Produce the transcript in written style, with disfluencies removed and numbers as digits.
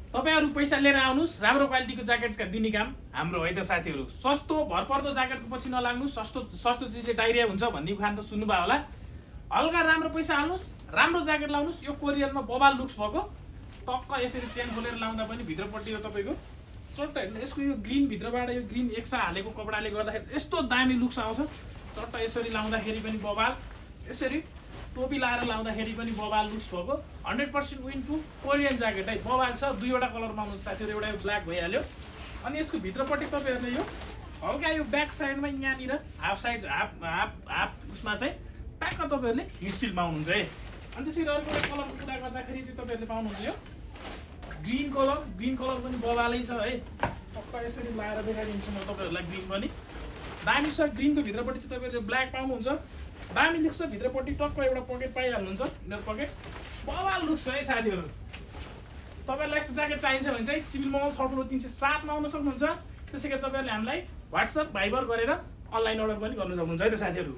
तपाईहरु पैसा लिएर आउनुस्, राम्रो क्वालिटीको ज्याकेटका दिने काम हाम्रो है त साथीहरु। सस्तो भरपर्दो ज्याकेटको पछि नलाग्नुस्, सस्तो चिजले डाइरिया हुन्छ भन्ने उखान त सुन्नुभयो होला। हल्का राम्रो पैसा हाल्नुस्, राम्रो ज्याकेट लाउनुस्। यो कोरियरमा बबाल लुक्स भएको टक्क यसरी चेन खोलेर लाउँदा पनि भित्रपट्टि यो तपाईको चट्ट हेर्नु, यसको यो ग्रीन भित्रबाट यो ग्रीन एक्स्ट्रा हालेको कपडाले गर्दाखेरि यस्तो दामी लुक्स आउँछ। चट्ट यसरी लाउँदाखेरि पनि बबाल, यसरी टोपी लाएर लाउँदाखेरि पनि बबाल लुक्स भएको 100% विन्ड प्रुफ कोरियन ज्याकेट है। बबाल छ, दुईवटा कलरमा आउँछ साथीहरु, एउटा यो ब्ल्याक भइहाल्यो। अनि यसको भित्रपट्टि तपाईहरुले यो हल्का यो ब्याक साइडमा यहाँनिर हाफ साइड हाफ उसमा चाहिँ ट्याक्क तपाईहरुले हिटसिल पाउनुहुन्छ है। अनि त्यसरी अर्को एउटा कलरको कुरा गर्दाखेरि चाहिँ तपाईहरुले पाउनुहुन्छ यो ग्रीन कलर पनि बबालै छ है। टक्क यसरी लाएर देखाइदिन्छु म तपाईहरुलाई। ग्रीन पनि दामी छ। ग्रीनको भित्रपट्टि चाहिँ तपाईहरुले ब्ल्याक पाउनुहुन्छ। दामी लुक्स छ। भित्रपट्टि टक्क एउटा पकेट पाइहाल्नुहुन्छ, इनर पकेट। बबाल लुक्स छ है साथीहरु। तपाईहरुलाई यस्तो ज्याकेट चाहिन्छ भने चाहिँ सिभिल मल 3 फ्लोर 307 मा आउन सक्नुहुन्छ। त्यसैगरी तपाईहरुले हामीलाई WhatsApp भाइबर गरेर अनलाइन अर्डर पनि गर्न सक्नुहुन्छ है त साथीहरु।